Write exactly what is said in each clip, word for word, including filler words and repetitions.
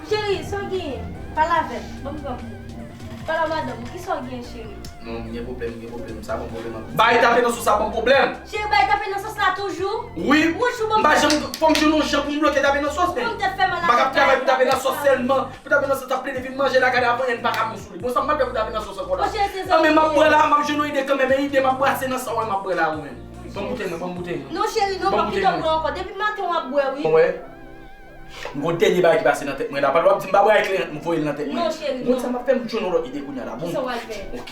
Cheri, sa w genyen? Pale avè m. Ban m pran pou ou. Pale a madanm ou. Kisa w genyen, cheri? Non, m gen pwoblèm, m gen pwoblèm. Sa ban m pwoblèm anpil. Bay tape nan sos la ban m pwoblèm! Cheri, bay tape nan sos la toujou? Wi. Toujou ban m pwoblèm. M pa janm, fò m jwenn yon jan pou m bloke tape nan sos, men. Pou m te fè mal a tèt. M pa ka ap travay pou tape nan sos sèlman. Pou tape nan sos, ap plede vin manje lakay la, avan yè, m pa ka bon sou li. Bon, sa m pral fè pou tape nan sos ankò la? Mon chè, se sa. An, men m ap bwè la, m ap jwenn yon ide kanmenm, men ide m ap brase nan sa w wè m ap bwè la, ou menm. Ban m boutèy mwen, ban m boutèy mwen. Non, cheri, non, m p ap kite w pran ankò. Depi maten w ap bwè, wi. Bon, wè. M gon dènye bagay ki pase nan tèt mwen la. Pandan w ap di m pa bwè ak kleren, m voye l nan tèt mwen. Non, cheri, non. Bon, sa m ap fè, m jwenn yon lòt ide kounye a la. Bon. Kisa w al fè? Ok.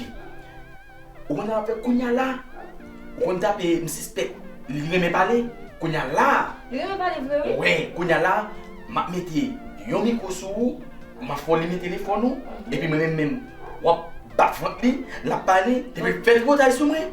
Ou konn sa m ap fè kounye a la? Ou konn tape, m sispèk li renmen pale. Kounye a la. Li renmen pale vre, wi. Wi, kounye a la, m ap mete yon mikwo sou ou, m ap fè w limen telefòn ou, epi mwen menm, menm, w ap bat vant li, l ap pale, epi l fè tripotay sou mwen.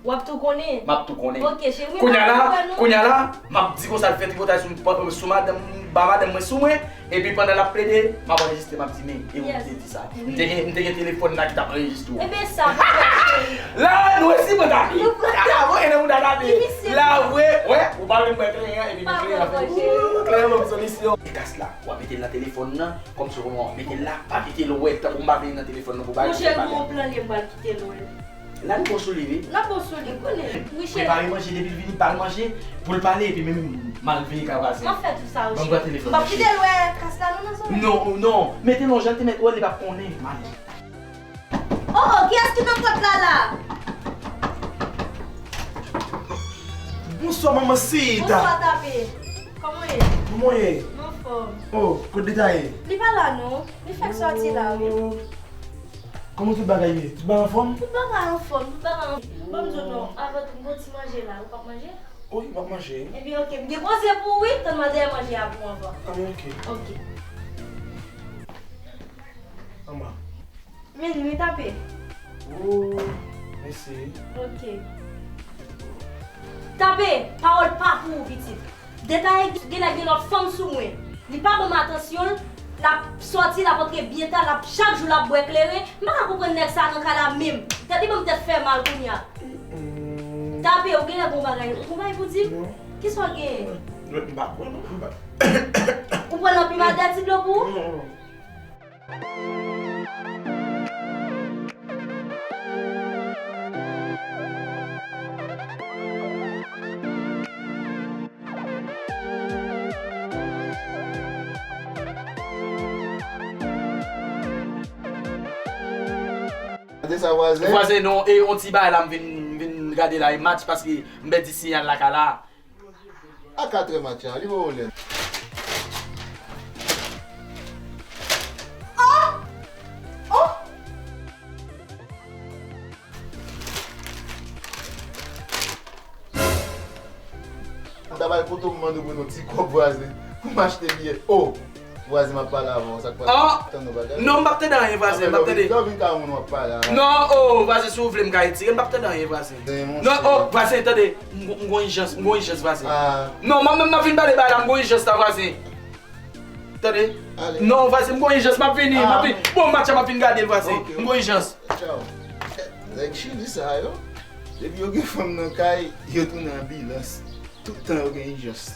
W ap tou konnen. M ap tou konnen. Ok, cheri, mwen pa konprann ou. Kounye a la, kounye a la, m ap di konsa l fè tripotay sou, sou madanm, ba madanm mwen sou mwen, epi pandan l ap plede, m ap anrejistre, m ap di, men, e ou ki te di sa. M te gen, m te gen telefòn la ki t ap anrejistre w. Ebyen sa, m konprann, cheri. La, nou resi pran tapi. Nou pran tapi. Kaka voye nan mouda tapi. Difisil. La, vre, wè, ou pa menm wè kleren an, epi men kleren an fè, cheri. Kleren ban m solisyon. E kas la, w ap mete l nan telefòn nan, kòmsi w mete l la, pa kite l wè, tankou m pa vle l nan telefòn nan pou bagay. Monchè, gen yon plan li ye, m pral kite l wè. La n bon sou li, wi. N ap bon sou li, konnen. Wi, cheri. Prepare manje, depi l vini, ba l manje, pou l pale, epi menm m al veye kay vwazen. M ap fè tout sa, wi, cheri. Ban m pran telefòn nan, cheri. M p ap kite l wè tras la, non, nan zòrèy. Non, non. Mete l yon jan l te mèt wè l, li p ap konnen. M ale. Oh, oh, kiyès ki nan pòt la, la? Bonswa, manmansita. Bonswa, Tape. Kòman w ye? Kòman w ye? M anfòm. Oh, kote Deta ye? Li pa la, non. Li fèk sòti la, wi. Oh. Kòman tout bagay ye? Tout bagay anfòm? Tout bagay anfòm, tout bagay anfòm. Ban m di w non, avan tou, m gon ti manje la, ou p ap manje? Wi, m ap manje. Ebyen, ok, m gen koze pou ou, wi, tann mwen dèyè manje a pou anvan. Ebyen, ok. Ok. Anba. Men li, wi, Tape. Oh, mèsi. Ok. Tape, pawòl pa pou ou, pitit. Deta genlè gen lòt fanm sou mwen. Li pa ban m atansyon l, l ap sòti, l ap antre byen ta, l ap, chak jou l ap bwè kleren. M pa ka konprann nèg sa nan kay la menm. Tèt li ban m tèt fè mal kounye a. Mm. Tape, ou genlè gon bagay, ou gon bagay pou di m? Non. Kisa w genyen? Non, m pa kwè non, m pa. Ou pran anpil mal dèti dlo pou ou? Non, non. Gade sa, vwazen. Vwazen, non, e yon ti bagay la, m vin, m vin gade la, e match, paske m pèdi siyal lakay la. A katrè match la, li voye w lè. Oh! Oh! M ta bay poto m mande w pou yon ti kòb, vwazen, pou m achte biyè. Oh! Vwazen, m ap pale avè w, sa k pase? Ah! Tann yon bagay. Non, m p ap tande anyen, vwazen, m p ap tande. Lè w vin ka moun w ap pale a. Non, oh, vwazen, si w vle m ka retire, m p ap tande anyen, vwazen. Non, oh, vwazen, tande, m gon, m gon ijans, m gon ijans, vwazen. Ah. Non, mwen menm m ap vin pale bagay la, m gon ijans la, vwazen. Tande? Ale. Non, vwazen, m gon ijans, m ap vini, m ap vini. Ah. Bon, match la, m ap vin gade l, vwazen. Ok, ok. M gon ijans. Tchaw. Nèg Chili sa yo, depi yo gen fanm nan kay, yo tounen anbilans. Tout tan yo gen ijans.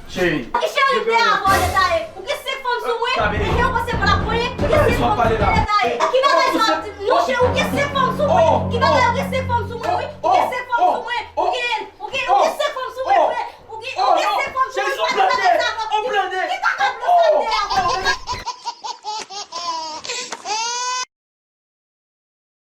Cheri. Ki cheri m te avè w, Deta ye? Ou gen senk fanm sou mwen? Ehe, ou panse m pa t ap konnen? Ou gen senk fanm sou mwen, Deta ye? Ki bagay sa w ap di m? Non, cheri, ou gen senk fanm sou mwen. Ki bagay, ou gen senk fanm sou mwen, wi. Ou gen senk fanm sou mwen.